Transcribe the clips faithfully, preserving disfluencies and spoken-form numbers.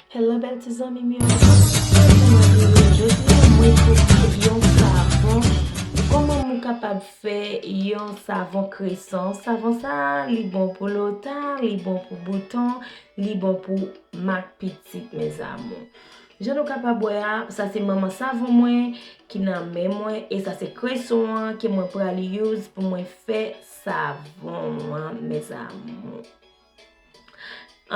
Hello bèl ti zanmi m yo. Jodi a mwen pote yon savon. Kòman ou kapab fè yon savon kreson? Savon sa a, li bon pou lota, li bon pou bouton, li bon pou mak pitit, mes amours. Jan nou kapab wè a, sa se manman savon mwen ki nan men mwen, e sa se kreson an ke mwen pral use pou mwen fè savon an, mes amours.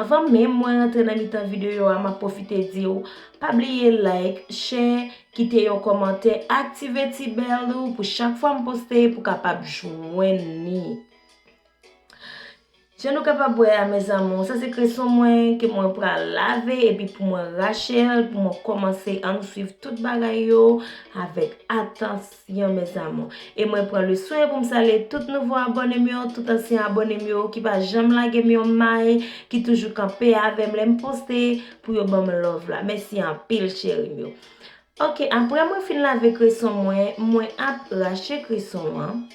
Anvan menm mwen rantre nan mitan videyo a, m ap pwofite di w, pa bliye like, share, kite yon kòmantè, aktive ti bèl ou pou chak fwa m poste, pou kapab jwenn li. Jan nou kapab wè a, mes amours, sa se kreson mwen ke mwen pral lave epi pou mwen rache l, pou mwen kòmanse. Ann swiv tout bagay yo avèk atansyon, mes amours. E mwen pran le swen pou m salye tout nouvo abòne m yo, tout ansyen abòne m yo ki pa janm lage m yon may, ki toujou kanpe avè m lè m poste, pou yo ban m love la. Mèsi anpil, cheri m yo. Ok, apre mwen fin lave kreson mwen, mwen ap rache kreson an.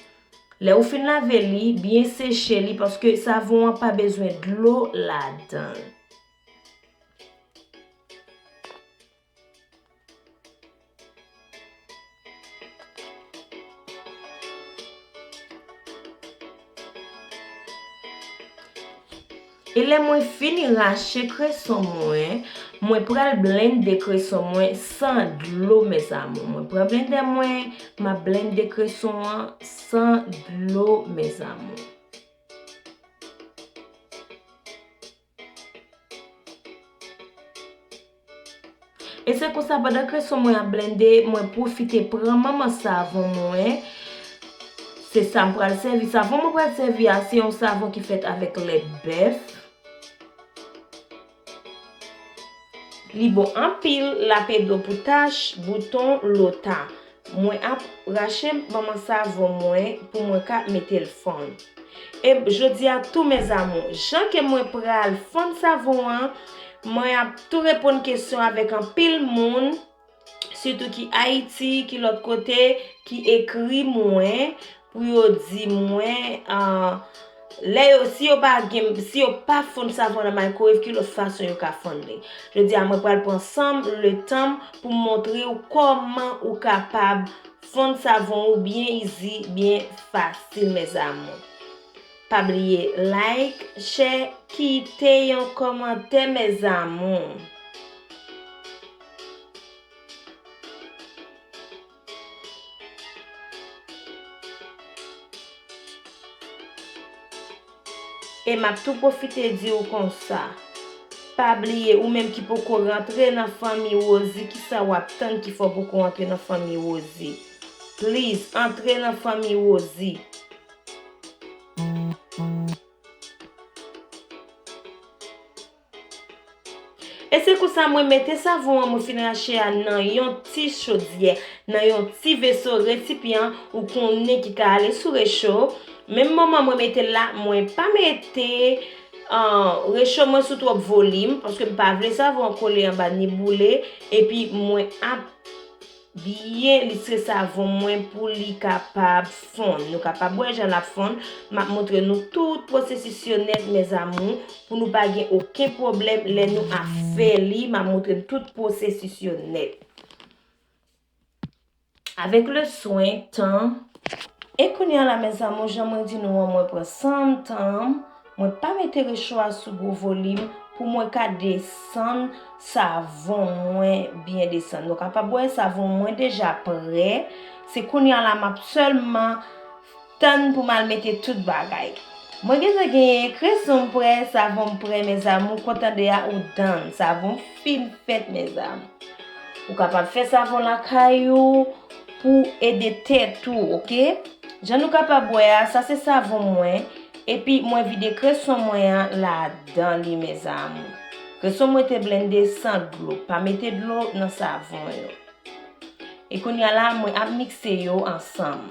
Lè ou fin lave li, byen seche li, paske savon an pa bezwen dlo ladan l. E lè mwen fini rache kreson mwen, mwen pral blende kreson mwen san dlo, mes amours. Mwen pran blendè mwen, m ap blende kreson an san dlo, mes amours. E se konsa, pandan kreson mwen ap blende, mwen pwofite pran manman savon mwen. Se sa m pral sèvi. Savon mwen pral sèvi a, se yon savon ki fèt avèk lèt bèf. Li bon anpil, l ap ede w pou tach, bouton, lota. Mwen ap rache manman savon mwen pou mwen ka mete l fonn. E jodi a tou, mes amours, jan ke mwen pral fonn savon an, mwen ap tou reponn kesyon avèk anpil moun, sitou ki Ayiti, ki lòt kote, ki ekri mwen pou yo di mwen, ah, lè yo, si yo pa gen, si yo pa fonn savon nan maykwowev, ki lòt fason yo ka fonn li. Jodi a, mwen pral pran san m, le tan m, pou m montre w kòman ou kapab fonn savon ou byen easy, byen fasil, mes amours. Pa bliye like, share, kite yon kòmantè, mes amours. E m ap tou pwofite di w konsa, pa bliye, ou menm ki poko rantre nan fanmi Rosie, kisa w ap tann ki fè w poko rantre nan fanmi Rosie? Please, antre nan fanmi Rosie. E se konsa mwen mete savon an mwen fin rache a nan yon ti chodyè, nan yon ti veso, resipyan, ou konnen, ki ka ale sou recho. Menm moman mwen mete l la, mwen pa mete, ah, recho mwen sou twòp volim, paske m pa vle savon an kole anba ni boule, epi mwen ap byen listre savon mwen pou li kapab fonn. Nou kapab wè jan l ap fonn. M ap montre nou tout pwosesis yo nèt, mes amours, pou nou pa gen okenn pwoblèm lè nou ap fè li. M ap montre nou tout pwosesis yo nèt. Avèk le swen, tan, e kounye a la, mes amours, jan mwen di nou an, mwen pran san m, tan m, mwen pa mete recho a sou gwo volim pou mwen ka desann savon mwen byen desann. Nou kapab wè savon mwen deja prè. Se kounye a la m ap sèlman tann pou m al mete tout bagay. Mwen gentan genyen kreson m prè, savon m prè, mes amours, kontan de a ou done. Savon fin fèt, mes amours. Ou kapab fè savon lakay ou pou ede tèt ou, ok? Jan nou kapab wè a, sa se savon mwen, epi mwen vide kreson mwen an ladan li, mes amours. Kreson mwen te blende san dlo, pa mete dlo nan savon yo. E kounye a la, mwen ap mikse yo ansanm.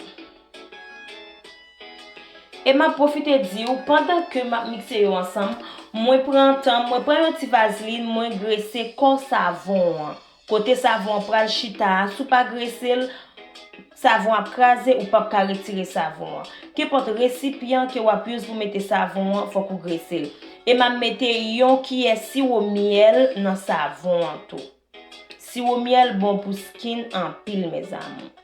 E m ap pwofite di w, pandan ke m ap mikse yo ansanm, mwen pran tan, mwen pran yon ti vazlin, mwen grese kò savon an. Kote savon an pral chita a, si w pa grese l, savon ap kraze, ou p ap ka retire savon an. Kenpòt resipyan ke w ap use pou mete savon an, fòk ou grese l. E m ap mete yon kiyè siwo myèl nan savon an tou. Siwo myèl bon pou skin anpil, mes amours.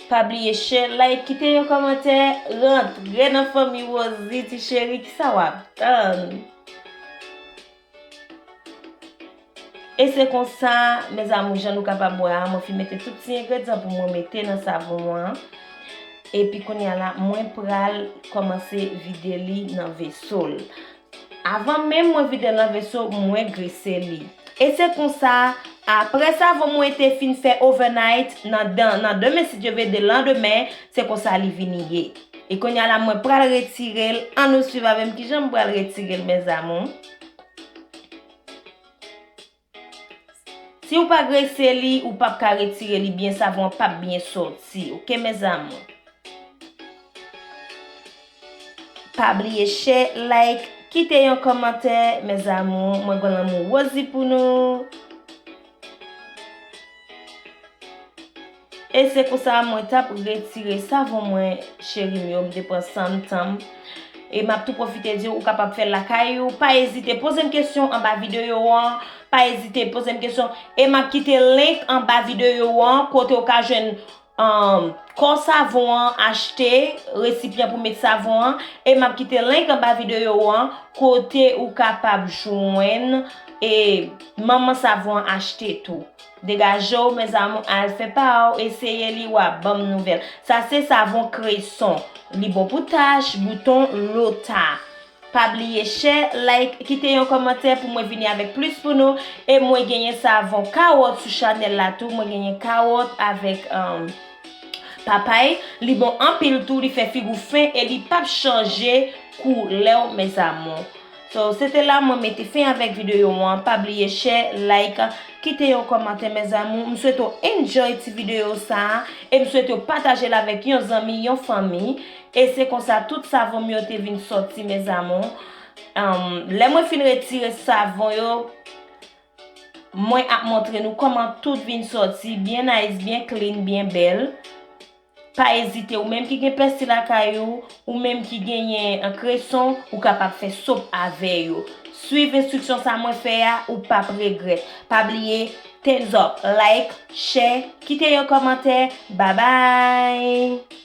Pa bliye share, like, kite yon kòmantè, rantre nan fanmi Rosie, ti cheri, kisa w ap tann? E se konsa, mes amours, jan nou kapab wè a, mwen fin mete tout ti engredyan pou mwen mete nan savon an. Epi kounye a la, mwen pral kòmanse vide li nan veso l. Avan menm mwen vide l nan veso, mwen grese li. E se konsa, apre savon mwen te fin fè overnight, nan, nan, nan demen, si Dye vle, de landemen, se konsa li vini ye. E kounye a la, mwen pral retire l. Ann nou swiv avè m kijan m pral retire l, mes amours. Si w pa grese li, ou p ap ka retire li byen, savon an p ap byen sòti, oke, mes amours? Pa bliye share, like, kite yon kòmantè, mes amours. Mwen gen lanmou Rosie pou nou. E se konsa mwen t ap retire savon mwen, cheri m yo, m te pran san m, tan m. E m ap tou pwofite di w, ou kapab fè l lakay ou. Pa ezite poze m kesyon anba videyo an. Pa ezite poze m kesyon. E m ap kite link anba videyo an, kote w ka jwenn, um, kò savon an, achte resipyan pou met savon an. E m ap kite link anba videyo an, kote ou kapab jwenn, e, manman savon an achte tou. Degaje w, mes amours, al fè pa w, eseye li, w a ban m nouvèl. Sa se savon Cresson. Li bon pou tach, bouton, lota. Pa bliye share, like, kite yon kòmantè pou mwen vini avèk plis pou nou. E mwen genyen savon kawòt sou chanèl la tou. Mwen genyen kawòt avèk, um, papay. Li bon anpil tou, li fè figi w fen e li p ap chanje koulè w, mes amours. So, se te la mwen mete fen avèk videyo an. Pa bliye share, like, kite yon kòmantè, mes amours. M swete w enjoy ti videyo sa a. E m swete w pataje l avèk yon zanmi, yon fanmi. E se konsa tout savon m yo te vin sòti, mes amours. Um, lè mwen fin retire savon yo, mwen ap montre nou kòman tout vin sòti byen nice, byen clean, byen bèl. Pa ezite, ou menm ki gen pèsi lakay ou, ou menm ki genyen, eh, kreson, ou kapab fè sop avè yo. Swiv enstriksyon sa mwen fè a, ou p ap regrèt. Pa bliye, thumbs up, like, share, kite yon kòmantè. Babay!